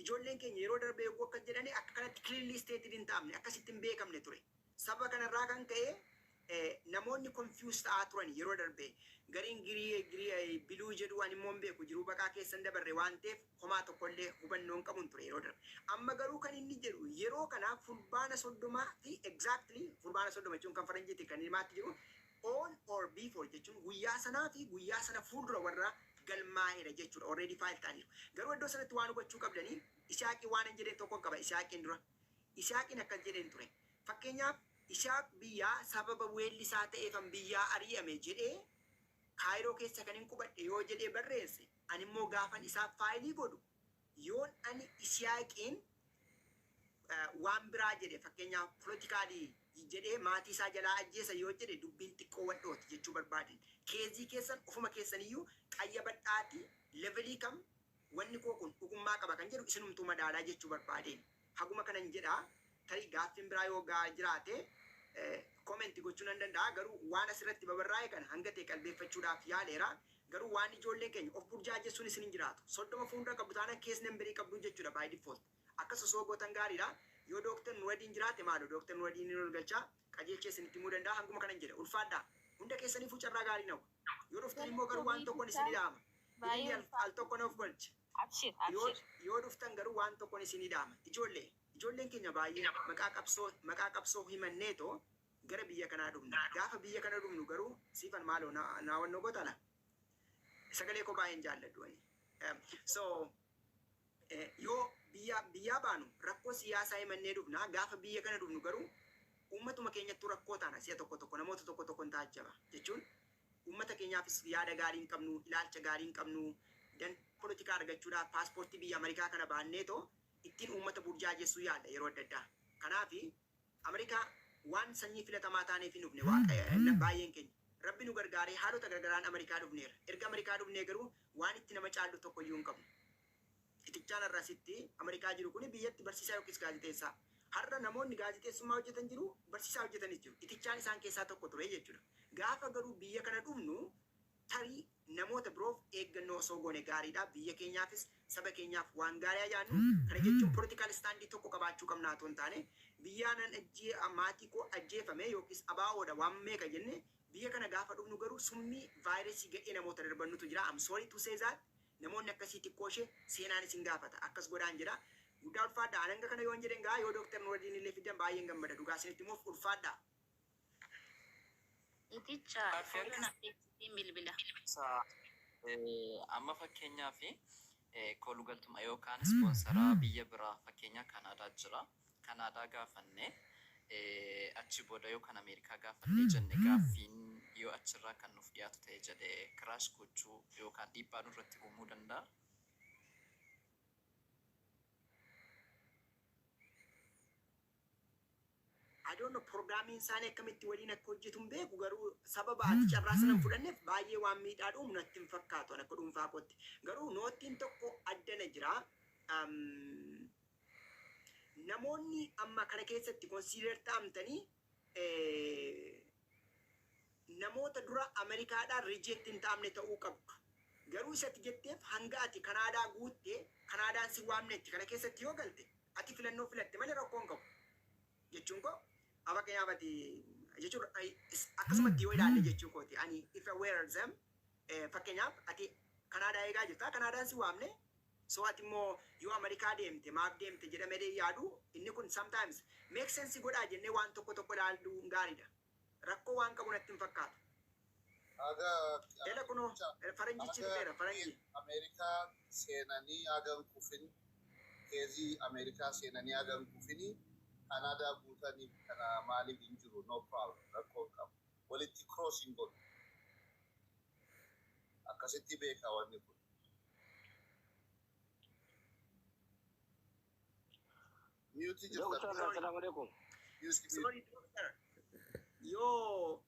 Speaker 1: Ijoolleen keenya yeroo darbe yogguu akka jedhani akka kanatti clearly stated hin taamne, akkasitti hin beekamne ture. Saba kanarraa kan ka'e namoonni confuse ta'aa turan yeroo darbe. Gariin green green blue jedhu, ani immoo hin beeku, jiruu baqaa keessan dabarre waan ta'eef homaa tokkollee hubannoo hin qabun ture yeroo darbe. Amma garuu kan inni jedhu yeroo kana Fulbaana 30 fi exactly Fulbaana 30 jechuun kan faranjiiti kan himaatti jiru on or before jechuun guyyaa sanaa fi guyyaa sana fuuldura warra galmaa'edha jechuudha. Already file ta'aniiru. Garuu iddoo sanatti waan hubachuu qabdanii, Isaaqii waan hin jedheen tokko qaba. Isaaqiin dura. Isaaqiin akkas jedheen ture. Fakkeenyaaf, Isaaq biyyaa sababa weellisaa ta'eefan biyyaa ari'ame jedhee Kaayiroo keessa kan hin qubadhe yoo jedhee barreesse, ani immoo gaafan isaaf file godhu yoon ani Isaaqiin waan biraa jedhe, fakkeenyaaf political jedhee maatii isaa jalaa ajjeesa yoo jedhe, dubbiin xiqqoo wadhooti jechuu barbaadin. Case keessan ofuma keessaniyyuu qayyabadhaati, level kam wanni koo kun dhugummaa qaba kan jedhu isinumtuu madaalaa jechuu barbaadeen. Haguma kanan jedhaa, tarii gaaffiin biraa yoo gaa jiraate comment gochuu nan danda'a, garuu waan asirratti babarraa'e kana hanga ta'e qalbeeffachuudhaaf yaaleera. Garuu waan ijoolleen keenya of burjaajessuun isin hin jiraatu. 30 fuuldura qabdu taanaan case number qabdu jechuudha by default. Akkas osoo gootan gaariidha. Yoo Dooktar Nuwadiin jiraate, maalo Dooktar Nuwadiin ni ol galchaa, qajeelchee isinitti himuu danda'a. Hanguma kanan jedha. Ulfaadhaa. Hunda keessaniifuu carraa gaarii na'u. Yoo dhuftan immoo garuu waan tokkoon isin dhaama.
Speaker 2: Baay'ee
Speaker 1: Ililli al
Speaker 2: ulfaadha.
Speaker 1: tokko naaf galche.
Speaker 2: Abshir,
Speaker 1: Yoo
Speaker 2: abshir.
Speaker 1: yoo dhuftan garuu waan tokkoon isinii dhaama. Ijoolleen keenya baay'ee maqaa qabsoo himanneetoo gara biyya kanaa dhufna. Gaafa biyya kana dhufnu garuu siifan maaloo naawwannoo gotala. Sagalee koo baay'een jaalladhu ani. So yoo biyyaa baanu rakkoo siyaasaa himannee dhufna. Gaafa biyya kana dhufnu garuu uummatuma keenyattuu rakkoo taana. Si'a tokko tokko namoota tokko tokko hin taajjaba jechuun uummata keenyaafis yaada gaarii hin qabnu, ilaalcha gaarii hin qabnu, dan polotikaa argachuudhaaf paaspoortii biyya Ameerikaa kana baanneetoo ittiin uummata burjaajessuu yaalla yeroo adda addaa. Kanaafi Ameerikaa waan sanyii filatamaa taaneef hin dhufne waaqa baay'een keenya. Rabbi nu gargaaree haalota gargaraan Ameerikaa dhufneera. Erga Ameerikaa dhufnee garuu waan itti nama caallu tokko iyyuu hin qabnu. Itichaan har'a asitti Ameerikaa jiru kuni biyyatti barsiisaa yookiis gaazexeessaa. Har'a namoonni gaazexeessummaa hojjetan jiru, barsiisaa hojjetanis jiru. Itichaan isaan keessaa tokko ture jechuudha. Gaafa garuu biyya kana dhufnu tarii namoota biroof eeggannoo osoo goone gaariidha. Biyya keenyaafis saba keenyaaf waan gaarii ayyaannu. Kana jechuun political stand tokko qabaachuu qabnaa otoo hin taane, biyyaanan maatii koo ajjeefame yookiis abaa'oodha waan meeqa jenne, biyya kana gaafa dhufnu garuu summii vaayirasii gadhee namoota darbannutu jira. I'm sorry to say that, namoonni akkasii xiqqoo ishee seenaan isin gaafata. Akkas godhaan jedha. Guddaa ulfaadha. Ananga kana yoon jedhen gaa yoo Dooktar Nuraddiin illee fidan baay'een gammada. Dhugaa isinitti immoo ulfaadha.
Speaker 2: Iticha
Speaker 4: Gaaffii
Speaker 2: follow na beeksisiin bilbila.
Speaker 4: Amma fakkeenyaaf koolugaltuma yookaan sponsor biyya biraa, fakkeenya Kanaadaa jira. Kanaadaa gaafanne, achi booda yookaan Ameerikaa gaafannee jenne, gaaffiin yoo achirraa kan nuuf dhiyaatu ta'e jedhe crash gochuu yookaan dhiibbaa nurratti uumuu danda'a.
Speaker 1: I don't know, programiin isaanii akkamitti waliin akka hojjetu hin beeku, garuu sababa ati carraa sana hin fudhanneef baay'ee waan miidhaa dhuumu natti hin fakkaatu ani akka dhuunfaa kootti. Garuu noteiin tokko addana jira. Namoonni amma kana keessatti consider ta'amtanii Namoota dura Ameerikaadhaan reject hin taamne ta'uu qabdu. Garuu isatti jetteef hanga ati Kanaadaa guuttee Kanaadaan si waamnetti kana keessatti yoo galte, ati filannoo filatte malee rakkoo hin qabu. Jechuun koo, fakkeenyaaf ati jechuun akkasumatti yoo ilaalle jechuu kooti, ani if aware them, fakkeenyaaf ati Kanaadaa eegaa jirta, Kanaadaan si waamne, so ati immoo yoo Ameerikaa deemte maaf deemte jedhamee yaadu, inni kun sometimes make sense godhaa jennee waan tokko tokko ilaaluu gaariidha. Rakkoo waan qabu natti hin fakkaatu.
Speaker 6: Haga
Speaker 1: Ela kunoo faranjichi dhufeera, faranji.
Speaker 6: Ameerikaa seenanii haga hin kufin, case Ameerikaa seenanii haga hin kufini, Kanaadaa guutanii kana maaliif hin jiru, no problem, rakkoo hin qabu. Walitti cross hin godhu. Akkasitti beeka wanni kun. Mute jirta.
Speaker 3: Doctor, assalamu alaikum.
Speaker 6: Mute.
Speaker 1: Sorry, doctor. Yoo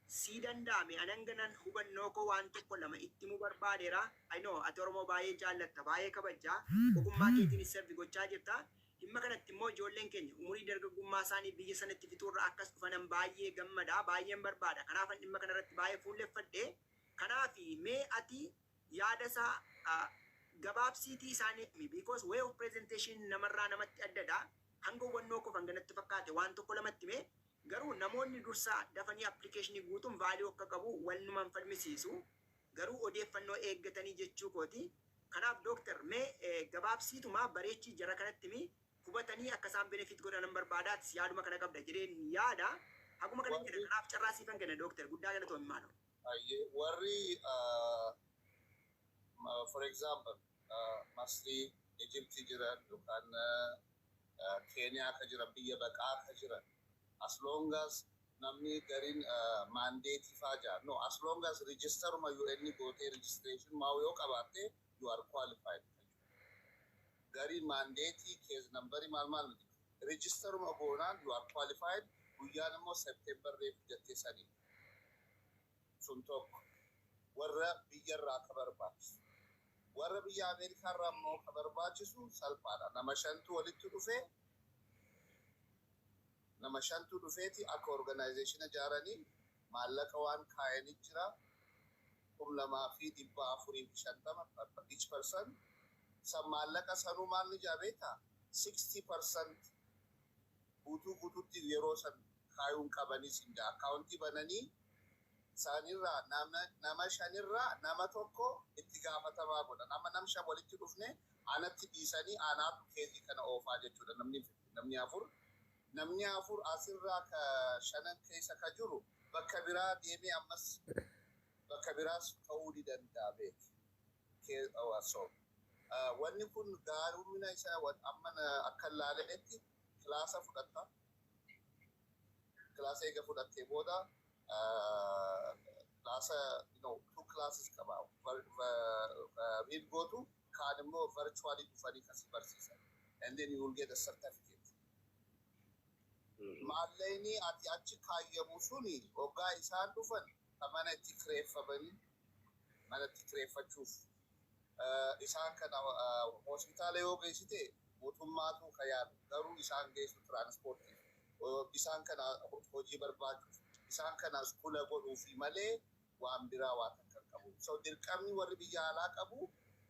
Speaker 1: sii danda'ame, anan ganan hubannoo koo waan tokko lama itti himuu barbaadeera. I know ati Oromoo baay'ee jaallatta, baay'ee kabajjaa, ogummaa keetiin serve gochaa jirta. Dhimma kanatti immoo ijoolleen keenya umurii dargaggummaa isaanii biyya sanatti fixuurra akkas dhufanan baay'ee gammada, baay'een barbaada. Kanaafan dhimma kanarratti baay'ee fuulleffadhe. Kanaaf mee ati yaada isaa gabaabsiitii isaanii himi, because way of presentation namarraa namatti addadha. Hanga hubannoo koo hanganatti fakkaate waan tokko lamatti hime. Garuu namoonni dursaa dafanii application guutuun value akka qabu wal numan falmisiisu. Garuu odeeffannoo eeggatanii jechuu kooti. Kanaaf doctor, mee gabaabsiituma bareechii jara kanatti himi, hubatanii akka isaan benefit godhanan barbaadaati, yaaduma kana qabda jedheen yaada. Haguma kana jedha, kanaaf carraa siifan kenna, doctor, guddaa galatoomi maaloo.
Speaker 6: Warri for example Masrii, Egyptii jiran yookaan Keeniyaa ka jiran, biyya baqaa ka jiran, as long as namni gariin mandate faa jaa, no, as long as registeruma UN gootee registration maa yoo qabaatte, you are qualified. Gariin mandate, case number, maal maal miti, registeruma goonaan you are qualified. Guyyaan immoo September reef jettee sanii sun tokko warra biyyarraa ka barbaachisu. Warra biyya Ameerikaarraa immoo ka barbaachisu salphaadha. Nama shantu walitti dhufee, nama shantu dhufeeti akka organization ijaaranii maallaqa waan kaayanii jira, 2,450 each person. San maallaqa sanuu maal ni jaa beektaa? 60% guutuu guutuutti yeroo san kaayuun qabanii sin jaa, account bananii isaanirraa nama shanirraa nama tokko itti gaafatamaa godhan. Amma nam shan walitti dhufne anatti dhiisanii anaatu case kana oofaa jechuudha. Namni afur asirraa ka shanan keessa ka jiru bakka biraa deemee ammas bakka biraas ta'uu ni danda'a beeki. So wanni kun gaarumina isaa amma akka ilaaletti class fudhatta. Class eega fudhattee booda class two classes qaba. Read gootu, kaan immoo virtually dhufanii kasi barsiisan. And then you will get a certificate. Maallaqni ati achi kaayyamu suni hoggaa isaan dhufan ka mana itti kireeffamanii, mana itti kireeffachuuf, isaan kana hospitaala yoo geessite mootummaatu ka yaalu, garuu isaan geessu transportiif, isaan kana hojii barbaachuuf, isaan kana school godhuufi malee waan biraa waa takka hin qabu. So dirqamni warri biyya alaa qabu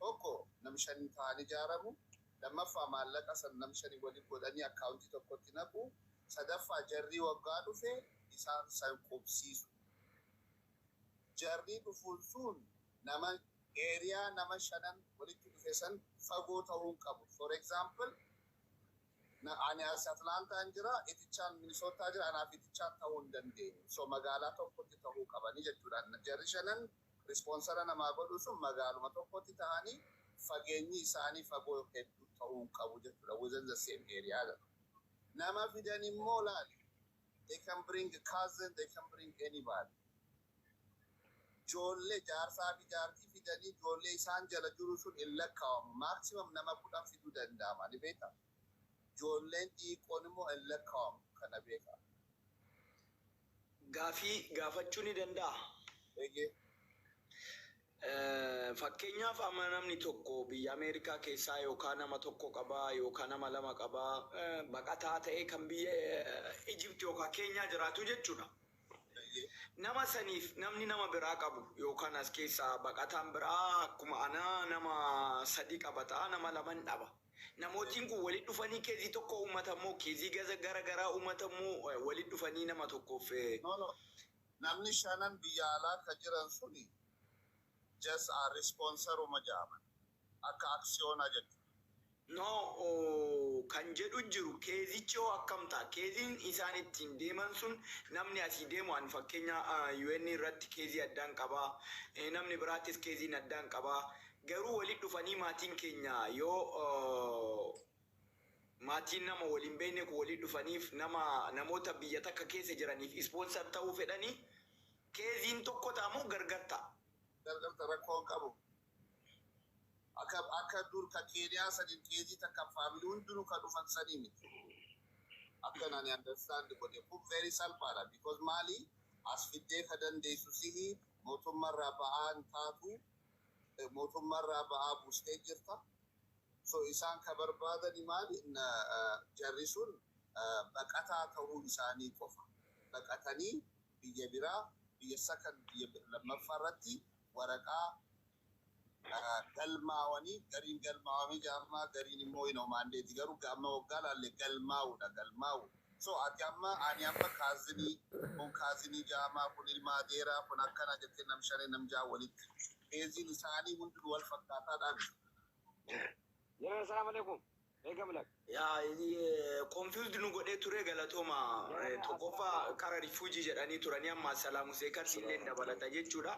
Speaker 6: tokko nam shan ta'anii ijaaramu, lammaffaa maallaqa san nam shanii waliin godhanii account tokkotti naqu, sadaffaa jarri waggaa dhufe isaan san qubsiisu. Jarri dhufuun sun nama area nama shanan walitti dhufe san fagoo ta'uu hin qabu. For example, ani as Atlantaan jira, itichaan Minisootaa jira, anaaf itichaan ta'uu hin dandeenyu. So magaalaa tokkotti ta'uu qabanii jechuudha. Jarri shanan sponsor namaa godhu sun magaaluma tokkotti ta'anii fageenyi isaanii fagoo hedduu ta'uu hin qabu jechuudha. Within the same area. Nama fidan immoo laali. They can bring a cousin, they can bring anybody. Ijoollee jaarsaa fi jaartii fidanii ijoollee isaan jala jiru sun hin lakkaa'amu. Maximum nama 10 fiduu danda'ama. Ni beektaa? Ijoolleen xixiqqoon immoo hin lakkaa'amu. Kana beekaa.
Speaker 7: Gaafii gaafachuu ni danda'a.
Speaker 6: Eegee.
Speaker 7: Fakkeenyaaf amma namni tokko biyya Ameerikaa keessaa yookaan nama tokko qabaa yookaan nama lama qabaa, baqataa ta'ee kan biyya Ijipti yookaan Keenyaa jiraatu jechuudha.
Speaker 6: Eegee.
Speaker 7: Nama saniif namni nama biraa qabu yookaan as keessaa baqataan biraa akkuma anaa nama sadi qabata, nama laman dhaba. Namootiin kun walitti dhufanii case tokko uummata moo case gaza gara garaa uummata moo walitti dhufanii nama tokkoof
Speaker 6: No. Namni shanan biyya alaa ka jiran suni just a sponsoruma jedhaman. Akka aksiyoonaa jechuudha.
Speaker 7: No, oh, kan jedhu jiru caseichi hoo akkam ta'a? Caseiin isaan ittiin deeman sun namni asii deemu an fakkeenya UN irratti case addaan qabaa. Namni biraattis caseiin addaan qabaa. Garuu walitti dhufanii maatiin keenya yoo maatiin nama waliin beekne kun walitti dhufaniif nama namoota biyya takka keessa jiraniif sponsor ta'uu fedhanii caseiin tokko ta'a moo gargar ta'a?
Speaker 6: Gargarta, rakkoo hin qabu. Akka dur ka Keeniyaa saniin case takka family hundinuu ka dhufan sanii miti. Akka nani understand godhe kun very salphaadha. Because maali, as fiddee ka dandeessu sihi, mootummaarraa ba'aa hin taatu, mootummaarraa ba'aa buustee jirta. So isaan ka barbaadani maali, jarri sun baqataa ta'uu isaanii qofa. Baqatanii biyya biraa, biyya sakan, biyya lammaffaa irratti waraqaa galmaawanii, gariin galmaawanii jaarmaa, gariin immoo hin mandate, garuu amma waggaa laalle galmaa'uudha, galmaa'u. So ati amma, ani amma cousin, kun cousin jaamaa, kun ilma adeeraa, kun akkana jettee nam shanii nam ja'a walitti. Caseiin isaanii hundinuu wal fakkaataadhaan.
Speaker 8: Jara, assalamu alaikum. Eegamlak.
Speaker 7: Yaa, confused nu godhee ture, galatooma. Tokkoffaa qara refugee jedhanii turanii, amma asylum seekers illee dabalata jechuudha.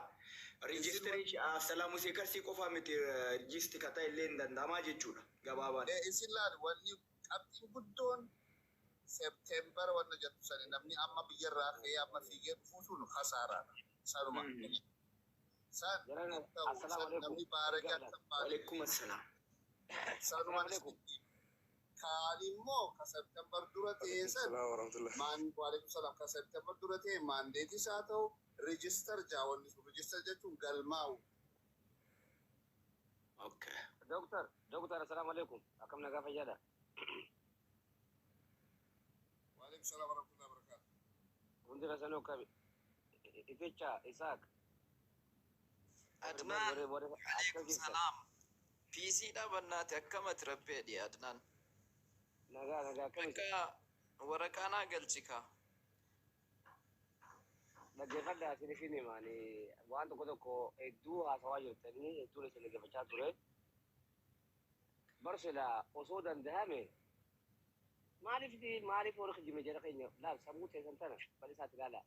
Speaker 7: Registration asylum seekers qofa miti, register kata illee hin danda'amaa jechuudha gabaabaan.
Speaker 6: Isin laal, wanni qabxiin guddoon September wanna jettu sani, namni amma biyyarraa ka'ee amma fiigee dhufuu sun kasaaraadha. Sanuma. San
Speaker 8: Jara,
Speaker 6: ta'u
Speaker 8: assalamu
Speaker 6: san
Speaker 8: alaikum.
Speaker 6: namni baaragee akka baane.
Speaker 7: Waalaikum assalaam.
Speaker 6: Sanumaan
Speaker 8: Alaikum.
Speaker 6: Kaan immoo ka September dura ta'e san
Speaker 5: Salaam warahmatullah.
Speaker 6: maan, waalaikum salaam, ka September dura ta'e mandateis haa ta'u register jaawwanni sun, register jechuun galmaa'u.
Speaker 7: Okay.
Speaker 8: Doctor, doctor, assalamu alaikum. Akkam nagaa, fayyaadha?
Speaker 6: Waalaikum salaam warahmatullahi wabarakatuh.
Speaker 8: Hundi keessanuu akkami? Ificha, Isaaq.
Speaker 4: Adnaan,
Speaker 8: Warri akka
Speaker 4: alaikum
Speaker 8: jirtan.
Speaker 4: salaam. PC dha bannaate, akkamati rabbeedhi Adnaan.
Speaker 8: Nagaa, nagaa, akkami?
Speaker 4: Akka waraqaa naa galchi kaa.
Speaker 8: Dhaggeeffadhaa, isin isin himaani waan tokko tokko hedduu haasawaa jirtanii, hedduun isin dhaggeeffachaa ture. Barsila osoo danda'ame maaliif warri kijibne jara keenya laal, sammuu teessan tana bal'isaatti ilaala.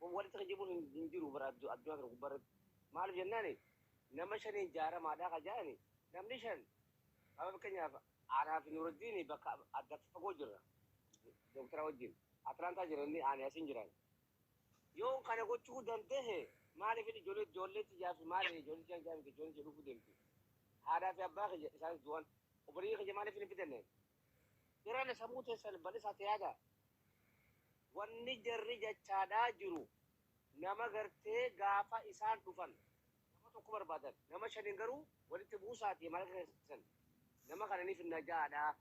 Speaker 8: Walitti kijibuun hin jiru bara addunyaa kana gubbaarratti. Maaliif jennaani, nama shaniin jaaramaadhaa ka jedhani, namni shan amma fakkeenyaaf anaa fi Nuruddin bakka adda fagoo jirra. Dooktara wajjin Atlaantaa jira inni, ani asin jiran. Yoo kana gochuu danda'e, maaliif ijoollee xiyyaa fi maaliif ijoollee xiyyaa miti, ijoollee jedhuuf deemti. Haadhaa fi abbaa kiyya isaanis du'an, obboleeyyi kiyya maaliif hin fidanne? Jiraan sammuu teessan bal'isaatti yaada. Wanni jarri jechaadhaa jiru nama gartee gaafa isaan dhufan nama tokko barbaadan, nama shaniin garuu walitti buusaati mala keessan nama kananiif nagaadha.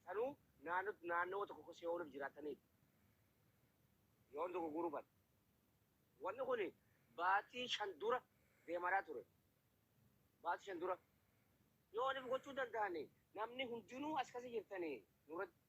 Speaker 8: Sanuu naannoo tokko keessa yoo jiraataniif yoon tokko guruban. Wanni kun baatii 5 dura deemaadhaa ture. Baatii 5 dura. Yoo waliif gochuu danda'ani namni hundinuu as keessa jirtanii nurratti